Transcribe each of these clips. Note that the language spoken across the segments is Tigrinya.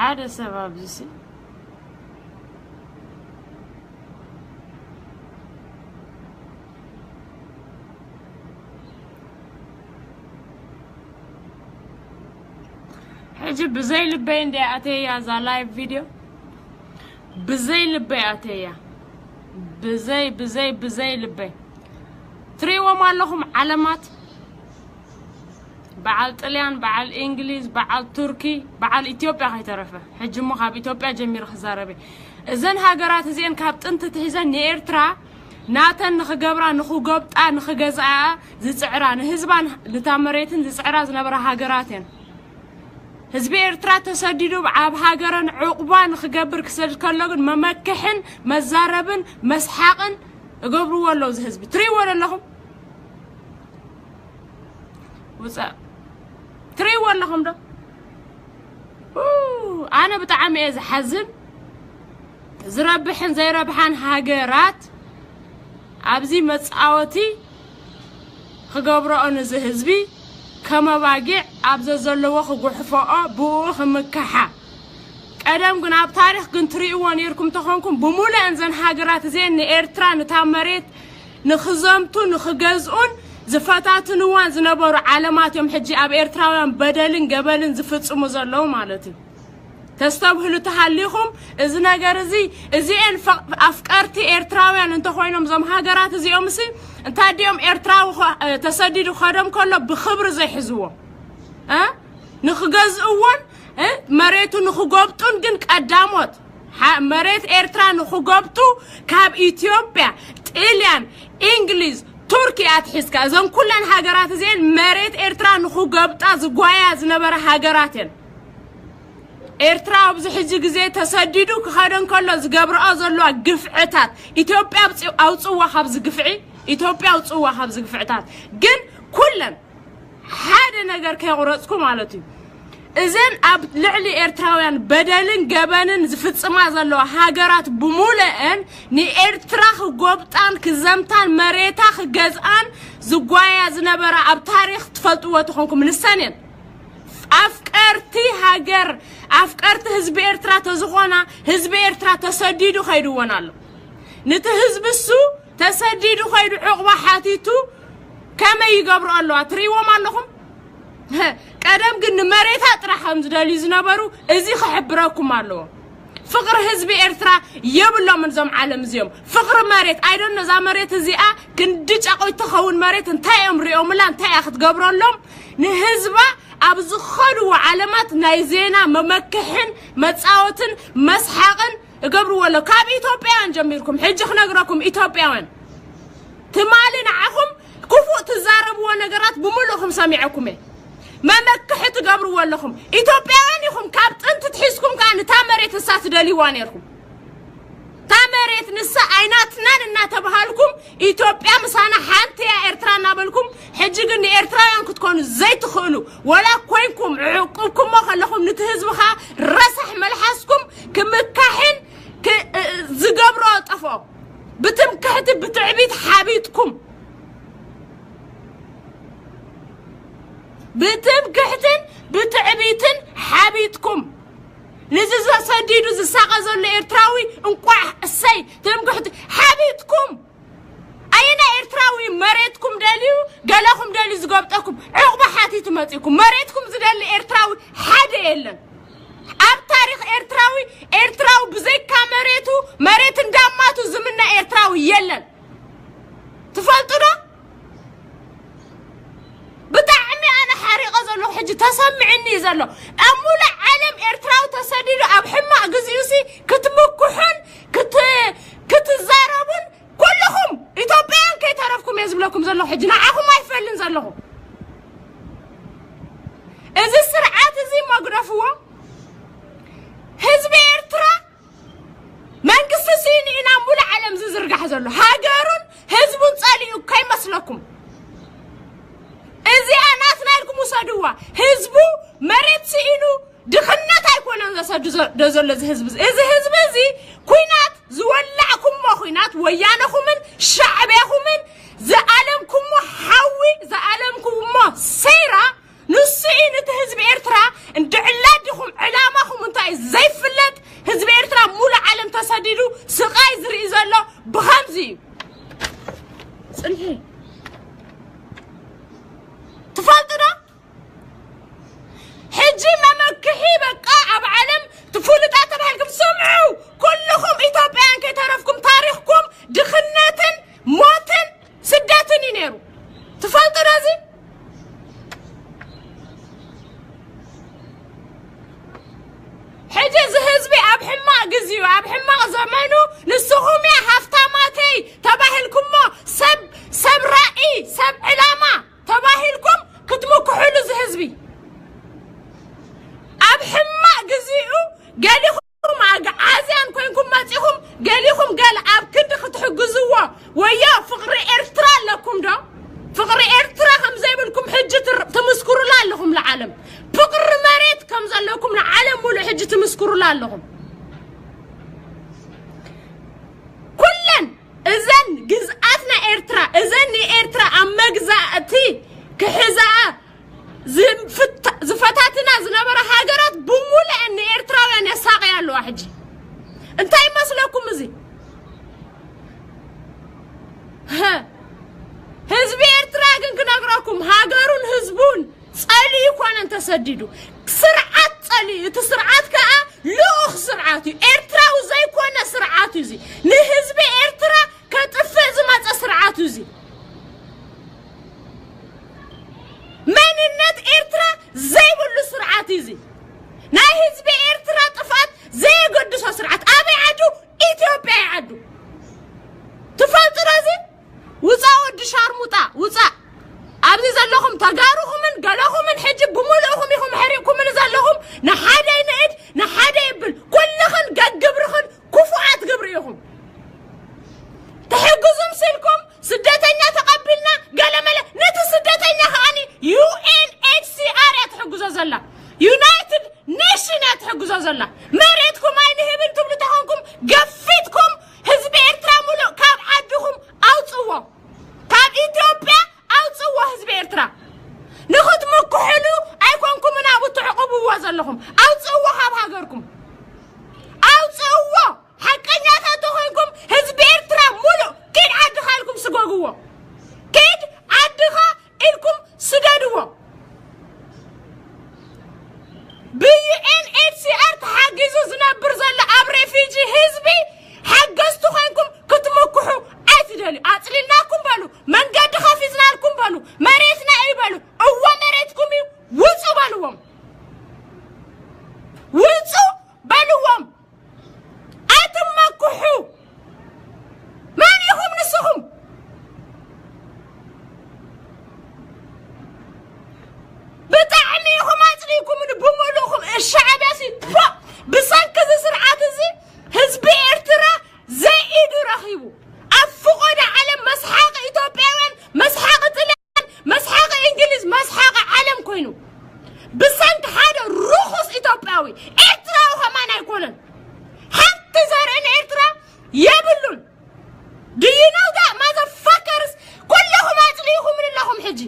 ሓደ ሰብ ኣብዚ ሲ ሕጂ ብዘይ ልበይ እንደ ኣተያ እዛ ላይቭ ቪድዮ ብዘይ ልበይ ኣተያ። ብዘይ ብዘይ ብዘይ ልበይ ትሪእዎም ኣለኹም። ዓለማት፣ በዓል ጥልያን፣ በዓል እንግሊዝ፣ በዓል ቱርኪ፣ በዓል ኢትዮጵያ ከይተረፈ። ሕጂ እሞ ካብ ኢትዮጵያ ጀሚረ ክዛረበ። እዘን ሃገራት እዚአን ካብ ጥንቲ ትሒዘን ንኤርትራ ናተን ንኽገብራ፣ ንኽጎብጣ፣ ንኽገዝኣ ዝፅዕራ፣ ንህዝባን ንታ መሬትን ዝፅዕራ ዝነበራ ሃገራት እየን። ህዝቢ ኤርትራ ተሰዲዱ ኣብ ሃገረን ዕቑባ ንኽገብር ክሰድ ከሎ ግን መመክሕን መዛረብን መስሓቕን እገብርዎ ኣለዉ። እዚ ህዝቢ ትሪእዎ ዶ ኣለኹም? ውፃእ ትሪእዎ ኣለኹም ዶ? ኡ፣ ኣነ ብጣዕሚ እየ ዝሓዝን። ዝረብሕን ዘይረብሓን ሃገራት ኣብዚ መፃወቲ ክገብረኦ ንዚ ህዝቢ ከመባጊዕ ኣብ ዘዘለዎ ክጉሕፈኦ ብኡ ክምክሓ። ቀደም ግን ኣብ ታሪኽ ግን ትሪእዎ ነይርኩም ተኾንኩም ብሙሉአን ዘን ሃገራት እዚአን ንኤርትራ ንታ መሬት ንኽዘምቱ ንኽገዝኡን ዝፈታትንዋን ዝነበሩ ዓለማት እዮም ሕጂ ኣብ ኤርትራውያን በደልን ገበልን ዝፍጽሙ ዘለዉ ማለት እዩ። ተስተብህሉ ተሃሊኹም እዚ ነገር እዚ እዚአን ፈ- ኣፍቀርቲ ኤርትራውያን እንተኾይኖም እዞም ሃገራት እዚኦም ሲ እንታይ ድኦም ኤርትራዊ ኸ- ተሰዲዱ ከደም ከሎ ብኽብሪ ዘይሕዝዎ እ? ንኽገዝእዎን እ? መሬቱ ንኽጎብጡን ግን ቀዳሞት ሓ- መሬት ኤርትራ ንኽጎብጡ ካብ ኢትዮጵያ፣ ጥልያን፣ እንግሊዝ፣ ቱርኪ ኣትሒዝካ እዞን ኩለን ሃገራት እዚአን መሬት ኤርትራ ንኽጎብጣ ዝጓያ ዝነበረ ሃገራት እየን። ኤርትራ ኣብዚ ሕጂ ግዜ ተሰዲዱ ክኸደ እንከሎ ዝገብርኦ ዘለዋ ግፍዕታት ኢትዮጵያ ኣውፅዋ ካብዚ ግፍዒ ኢትዮጵያ ኣውፅዋ ካብዚ ግፍዕታት ግን ኩለን ሓደ ነገር ከይቁረፅኩ ማለት እዩ እዘን ኣብ ልዕሊ ኤርትራውያን በደልን ገበንን ዝፍፅማ ዘለዋ ሃገራት ብሙሉአን ንኤርትራ ክጎብጣን ክዘምታን መሬታ ክገዝኣን ዝጓያ ዝነበራ ኣብ ታሪክ ትፈልጥዎ ተኾንኩም ንሰን እየን ኣፍቀርቲ ሃገር ኣፍቀርቲ ህዝቢ ኤርትራ ተዝኾና ህዝቢ ኤርትራ ተሰዲዱ ከይድዎን ኣሎ ንቲ ህዝቢ እሱ ተሰዲዱ ከይዱ ዕቑባ ሓቲቱ ከመይ ይገብሩ ኣለዋ ትሪእዎም ኣለኹም ቀደም ግን ንመሬታ ጥራሕ ከም ዝደልዩ ዝነበሩ እዚ ክሕብረኩም ኣለዎ ፍቕሪ ህዝቢ ኤርትራ የብሎምን እዞም ዓለም እዚኦም ፍቕሪ መሬት ኣይደኖ እዛ መሬት እዚኣ ክንዲ ጫቆይ ትኸውን መሬት እንታይ እዮም ሪኦምላ እንታይ እያ ክትገብረሎም ንህዝባ ኣብ ዝኸድዎ ዓለማት ናይ ዜና መመክሕን መፃወትን መስሓቕን እገብርዎ ኣሎ ካብ ኢትዮጵያውያን ጀሚርኩም ሕጂ ክነግረኩም ኢትዮጵያውያን ትማሊ ንዓኹም ክፉእ ትዛረብዎ ነገራት ብምሉእኹም ሰሚዐኩም እየ መመክሒ ትገብርዎ ኣለኹም ኢትዮጵያውያን ኢኹም ካብ ጥንቲ ትሒዝኩም ከዓ ንታ መሬት ንሳ ትደልይዋ ነርኩም እታ መሬት ንሳ ኣይናትናን እናተባሃልኩም ኢትዮጵያ ምሳና ሓንቲ እያ ኤርትራ እናበልኩም ሕጂ ግን ንኤርትራውያን ክትኮኑ ዘይትኽእሉ ወላ ኮይንኩም ዕቁብኩሞ ከለኹም ንቲ ህዝብኻ ረሳሕ መልሓስኩም ክምካሕን ዝገብሮ ጠፍኦ ብትምክሕቲ ብትዕቢት ሓቢጥኩም ብትምክሕትን ብትዕቢትን ሓቢጥኩም ንዚ ዘሰዲዱ ዝሳቐ ዘሎ ኤርትራዊ እንቋዕ እሰይ ትምክሕቲ ሓቢጥኩም ኣየና ኤርትራዊ መሬትኩም ደልዩ ገለኹም ደልዩ ዝጎብጠኩም ዕቑባ ሓቲቱ መፂኩም መሬትኩም ዝደሊ ኤርትራዊ ሓደ የለን ኣብ ታሪክ ኤርትራዊ ኤርትራዊ ብዘይካ መሬቱ መሬት እንዳማቱ ዝምነ ኤርትራዊ የለን ትፈልጡ ዶ ብጣዕሚ ኣነ ሓሪቐ ዘለኹ ሕጂ ተሰምዕኒ እዩ ዘሎ ኣብ ሙሉእ ዓለም ኤርትራዊ ተሰዲዱ ኣብ ሕማቕ ግዚኡ ሲ ክትምክሑን ክትዛረቡን ኩልኹም ኢትዮጵያን ከይተረፍኩም እየ ዝብለኩም ዘለኹ ሕጂ ንዓኹም ኣይፈልን ዘለኹ እዚ ስርዓት እዚ መግደፍዎ ህዝቢ ኤርትራ መንግስቲ ስኢኑ ኢና ሙሉ ዓለም ዝዝርጋሕ ዘሎ ሃገሩን ህዝቡን ጸሊኡ ከይመስለኩም እዚኣ ናትና ኢልኩም ውሰድዋ ህዝቡ መሬት ስኢኑ ድኽነት ኣይኮነን ዘሰዱ ዘሎ እዚ ህዝቢ እዚ ህዝቢ እዚ ኩናት ዝወላዕኩሞ ኩናት ወያነኹምን ሻዕብያኹምን ዝኣለምኩሞ ሓዊ ዝኣለምኩሞ ሰይራ ንሱ እዩ ነቲ ህዝቢ ኤርትራ እንድዕላ ዲኹም ዕላማኹም እንታይ እዩ ተሰዲዱ ስቓይ ዝርኢ ዘሎ ብኸምዚ እዩ። ጽንሒ። ትፈልጡ ዶ? ሕጂ መመክሒ በቃ ኣብ ዓለም ትፍሉጣት ተባሂልኩም ስምዑ። ኩልኹም ኢትዮጵያውያን ከይተረፍኩም ታሪኽኩም ድኽነትን ሞትን ስደትን እዩ ነይሩ። ትፈልጡ ዶ እዚ? ሕጂ እዚ ህዝቢ ኣብ ሕማቕ ግዜኡ፣ ኣብ ሕማቕ ዘመኑ ንስኹም እያ ሃፍታማተይ ተባሂልኩሞ ሰብ፣ ሰብ ራኢ፣ ሰብ ዕላማ ተባሂልኩም ክትምክሕሉ እዚ ህዝቢ። ኣብ ሕማቕ ግዜኡ ገሊኹም ኣግዓዝያን ኮይንኩም መጺኹም፣ ገሊኹም ገለ ኣብ ክንዲ ክትሕግዝዎ፣ ወዮ ፍቕሪ ኤርትራ ኣለኩም ዶ? ፍቕሪ ኤርትራ ከም ዘይብልኩም ሕጂ ትር-፣ ትምስክሩላ ኣለኹም ንዓለም። ፍቕሪ መሬት ከም ዘለኩም ንዓለም ሙሉእ ሕጂ ትምስክሩላ ኣለኹም። ኩለን እዘን ግዝኣት ናይ ኤርትራ፣ እዘን ንኤርትራ ኣብ መግዛእቲ ክሕዛኣ ዝፍታ-፣ ዝፈታትና ዝነበራ ሃገራት ብሙሉአን ንኤርትራውያን የሳቕያ ኣለዋ። ሕጂ እንታይ ይመስለኩም እዚ? ህዝቢ ኤርትራ ግን ክነግረኩም፣ ሃገሩን ህዝቡን ጸሊኡ ይኮነን ተሰዲዱ፣ ስርዓት ጸሊኡ። እቲ ስርዓት ከኣ ልኡኽ ስርዓት እዩ። ኤርትራዊ ዘይኮነ ስርዓት እዩ እዚ። ንህዝቢ ኤርትራ ከጥፍእ ዝመጸ ስርዓት እዩ እዚ። መንነት ኤርትራ ዘይብሉ ስርዓት እዩ እዚ። ናይ ህዝቢ ኤርትራ ጥፍኣት ዘየገድሶ ስርዓት። ኣበይ ዓዱ? ኢትዮጵያ እዩ ዓዱ። ትፈልጡ ዶ እዚ? ውፃእ ወዲ ሻርሙጣ፣ ውፃእ። ኣብዚ ዘለኹም ተጋሩኹምን ገለኹምን ሕጂ ብምሉእኹም ኢኹም ሕሪቕኩምኒ ዘለኹም። ንሓደ ይንእድ፣ ንሓደ ይብል። ኩልኽን ገግብርኽን ክፉኣት ግብሪ ኢኹም። ትሕግዙም ስልኩም ስደተኛ ተቐቢልና ገለመለ። ነቲ ስደተኛ ከኣኒ ዩ ኤን ኤች ሲ ኣር እያ ትሕግዞ ዘላ። ዩናይትድ ኔሽን እያ ትሕግዞ ዘላ። መሬትኩም ኣይንህብን ትብሉ ተኾንኩም ገፊትኩም ህዝቢ ኤርትራ ሙሉእ ካብ ዓድኹም ኣውፅዎ። ካብ ኢትዮጵያ ኣውፅዎ ህዝቢ ኤርትራ። ንኽትምክሕሉ ኣይኮንኩምን ኣብኡ ትዕቕብዎ ዘለኹም። ኣውፅዎ ካብ ሃገርኩም። ኣውፅዎ። ሓቀኛታት ተኾይንኩም ህዝቢ ኤርትራ ሙሉእ ኪድ ዓድኻ ኢልኩም ስጎግዎ። ኪድ ዓድኻ ኢልኩም ስደድዎ። ብ ዩ ኤን ኤች ሲ ኣር ተሓጊዙ ዝነብር ዘሎ ኣብ ሬፊጂ ህዝቢ ሓገዝቲ ኮይንኩም ክትምክሑ ኣይትደልዩ። ኣጽሊልናኩም በሉ፣ መንገዲ ከፊትናልኩም በሉ፣ መሬትና እዩ በሉ። እወ መሬትኩም እዩ፣ ውጹ በልዎም፣ ውጹ በልዎም። ኣይትመክሑ። መን ኢኹም ንስኹም? ብጣዕሚ ኢኹም ኣጽሊእኩምኒ ብምሉእኹም። ሻዕብያ ሲ ፖ! ብሰንኪ እዚ ስርዓት እዚ ህዝቢ ኤርትራ ዘይኢዱ ረኺቡ ኣብ ፍቖዶ ዓለም መስሓቂ ኢትዮጵያውያን፣ መስሓቂ ጥልያን፣ መስሓቂ እንግሊዝ፣ መስሓቂ ዓለም ኮይኑ ብሰንኪ ሓደ ርኹስ ኢትዮጵያዊ። ኤርትራዊ ከማን ኣይኮነን። ሓንቲ ዘርኢ ንኤርትራ የብሉን። Do you know that, motherfuckers? ኩለኹም ኣጽሊእኹምኒ ኣለኹም። ሕጂ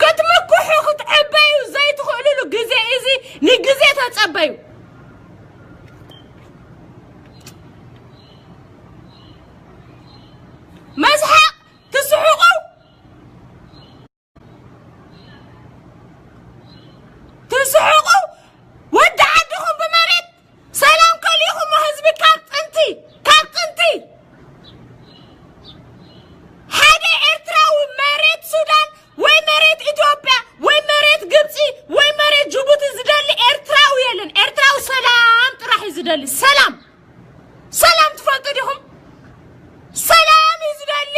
ክትምክሑ ክትዕበዩ ዘይትኽእሉሉ ግዜ እዚ። ንግዜ ተጸበዩ። መስሓቕ ትስሕቑ፣ ትስሕቑ። ወዲ ዓድኹም ብመሬት ሰላም ከሊእኹሞ ህዝቢ ካብ ጥንቲ፣ ካብ ጥንቲ። ሓደ ኤርትራዊ መሬት ሱዳን ወይ መሬት ኢትዮጵያ ወይ መሬት ግብጺ ወይ መሬት ጅቡቲ ዝደሊ ኤርትራዊ የለን። ኤርትራዊ ሰላም ጥራሕ እዩ ዝደሊ። ሰላም፣ ሰላም ትፈልጡ ዲኹም? ሰላም እዩ ዝደሊ።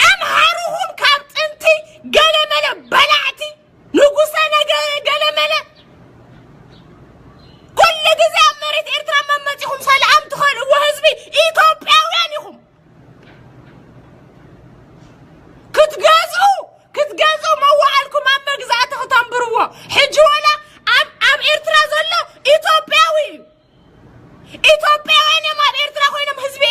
ኣምሓሩኹም ካብ ጥንቲ ገለመለ በላዕቲ፣ ንጉሰ ነገ-፣ ገለመለ ኩሉ ግዜ ኣብ መሬት ኤርትራ መመጺኹም ሰላም ትኸልእዎ ህዝቢ ኢትዮጵያውያን ኢኹም። ክትገዝኡ፣ ክትገዝኡ መዋዕልኩም ኣብ መግዛእቲ ክተንብርዎ። ሕጂ ወላ ኣብ፣ ኣብ ኤርትራ ዘሎ ኢትዮጵያዊ እዩ። ኢትዮጵያውያን እዮም ኣብ ኤርትራ ኮይኖም ህዝቢ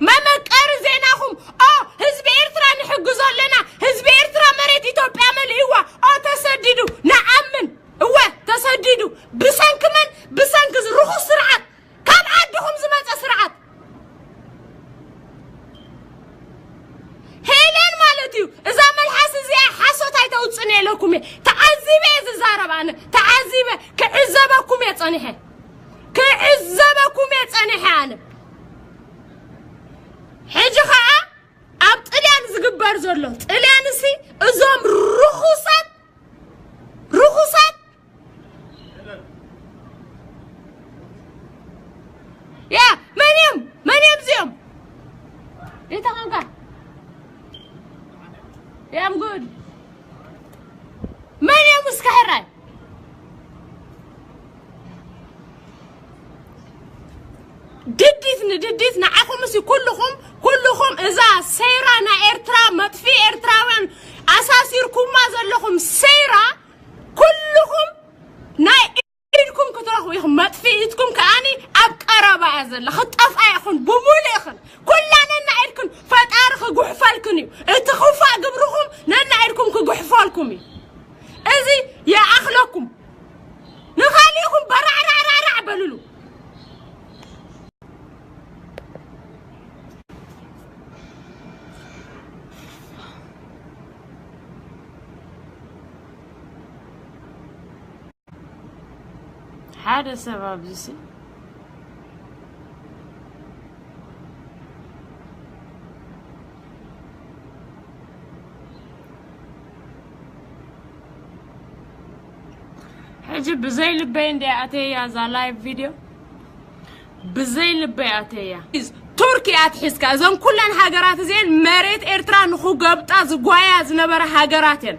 መመቀሪ ዜናኹም። ኦ፣ ህዝቢ ኤርትራ ንሕግዞ ኣለና፣ ህዝቢ ኤርትራ መሬት ኢትዮጵያ መሊእዋ። ኦ፣ ተሰዲዱ፣ ንኣምን። እወ፣ ተሰዲዱ። ብሰንኪ መን? ብሰንኪ እዚ ርኹስ ስርዓት፣ ካብ ዓድኹም ዝመጸ ስርዓት። ሄለን ማለት እዩ። እዛ መልሓስ እዚኣ ሓሶት ኣይተውፅን ኢለኩም እየ። ተዓዚበ እየ ዝዛረብ ኣነ። ተዓዚበ፣ ክዕዘበኩም እየ ጸኒሐ። ክዕዘበኩም እየ ጸኒሐ ኣነ። ሕጂ ኸዓ ኣብ ጥልያን ዝግበር ዘሎ፣ ጥልያን እሲ እዞም ርኹሳት፣ ርኹሳት፣ ያ፣ መን እዮም? መን እዮም እዚኦም? እንታይ ኾንካ? Yeah, I'm good. መን እዮም እስከ ሕራይ? ድዲት ንድዲት ንዓኹም እሲ ኩልኹም፣ ኩልኹም እዛ ሰይራ ናይ ኤርትራ፣ መጥፊ ኤርትራውያን ኣሳሲርኩማ ዘለኹም ሰይራ፣ ኩልኹም ናይ ኢድኩም ክትረኽቡ ኢኹም። መጥፊኢትኩም ከኣኒ ኣብ ቀረባ እያ ዘላ። ክጠፍኣ ኢኹን ብሙሉእኽን። ኩላ ነናኢድክን ፈጣሪ ክጉሕፈልክን እዩ። እቲ ክፋእ ግብርኹም ነናኢድኩም ክጉሕፈልኩም እዩ። እዚ ይኣኽለኩም። ንኻሊእኹም በራዕራዕራዕራዕ በልሉ። ሓደ ሰብ ኣብዚ ሲ ሕጂ ብዘይ ልበይ እንደ ኣተያ እዛ ላይቭ ቪድዮ ብዘይ ልበይ ኣተያ። ቱርኪ ኣትሒዝካ እዘን ኩለን ሃገራት እዚአን መሬት ኤርትራ ንኽገብጣ ዝጓያ ዝነበረ ሃገራት እየን።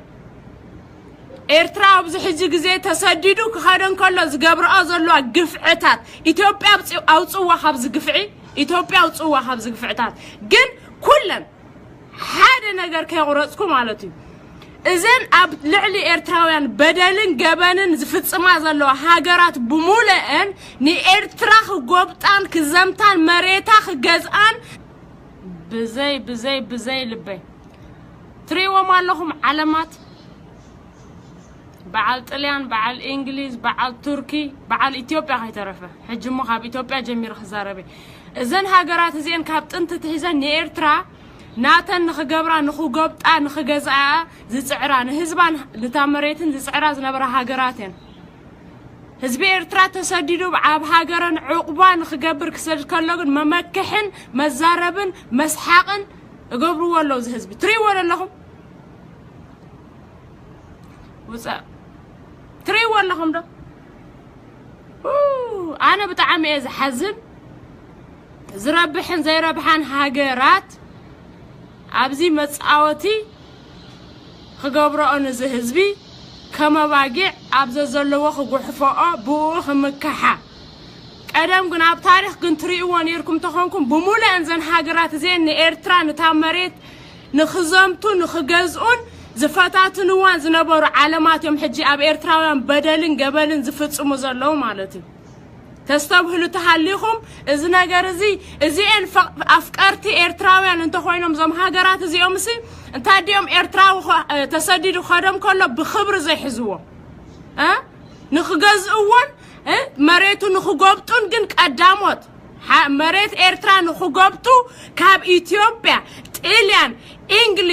ኤርትራ ኣብዚ ሕጂ ግዜ ተሰዲዱ ክኸደ እንከሎ ዝገብርኦ ዘለዋ ግፍዕታት፣ ኢትዮጵያ ኣውጽ-፣ ኣውጽዋ ካብዚ ግፍዒ፣ ኢትዮጵያ ኣውጽዋ ካብዚ ግፍዕታት። ግን ኩለን ሓደ ነገር ከየቑረጽኩ ማለት እዩ። እዘን ኣብ ልዕሊ ኤርትራውያን በደልን ገበንን ዝፍጽማ ዘለዋ ሃገራት ብሙሉአን ንኤርትራ ክጎብጣን ክዘምታን መሬታ ክገዝኣን ብዘይ፣ ብዘይ፣ ብዘይ ልበይ። ትርእይዎም ኣለኹም ዓለማት፣ በዓል ጥልያን፣ በዓል እንግሊዝ፣ በዓል ቱርኪ፣ በዓል ኢትዮጵያ ከይተረፈ። ሕጂ እሞ ካብ ኢትዮጵያ ጀሚረ ክዛረብ እየ። እዘን ሃገራት እዚአን ካብ ጥንቲ ትሒዘን ንኤርትራ ናተን ንኽገብራ፣ ንኽጎብጣ፣ ንኽገዝኣ ዝጽዕራ፣ ንህዝባን ንታ መሬትን ዝጽዕራ ዝነበራ ሃገራት እየን። ህዝቢ ኤርትራ ተሰዲዱ ኣብ ሃገረን ዕቑባ ንኽገብር ክሰድ ከሎ ግን መመክሕን መዛረብን መስሓቕን እገብርዎ ኣለዉ። እዚ ህዝቢ ትርእይዎ ዶ ኣለኹም? ውጻእ። ትርእይዎ ኣለኹም ዶ? ኡ፣ ኣነ ብጣዕሚ እየ ዝሓዝን። ዝረብሕን ዘይረብሓን ሃገራት ኣብዚ መጻወቲ ክገብረኦ፣ ንዚ ህዝቢ ከመባጊዕ ኣብ ዘዘለዎ ክጉሕፈኦ፣ ብኡ ክምክሓ። ቀደም ግን ኣብ ታሪኽ ግን ትርእይዎ ነይርኩም ተኾንኩም፣ ብሙሉአን ዘን ሃገራት እዚአን ንኤርትራ፣ ንታ መሬት ንኽዘምቱ፣ ንኽገዝኡን ዝፈታትንዋን ዝነበሩ ዓለማት እዮም ሕጂ ኣብ ኤርትራውያን በደልን ገበልን ዝፍጽሙ ዘለዉ ማለት እዩ። ተስተብህሉ ተሃሊኹም፣ እዚ ነገር እዚ፣ እዚኤን ፈ-፣ ኣፍቀርቲ ኤርትራውያን እንተኾይኖም፣ እዞም ሃገራት እዚኦም ሲ፣ እንታይ ድኦም ኤርትራዊ ኸ-፣ እ፣ ተሰዲዱ ከደም ከሎ ብኽብሪ ዘይሕዝዎ? እ? ንኽገዝእዎን፣ እ፣ መሬቱ ንኽጎብጡን ግን ቀዳሞት፣ ሓ-፣ መሬት ኤርትራ ንኽጎብጡ ካብ ኢትዮጵያ፣ ጥልያን፣ እንግሊዝ፣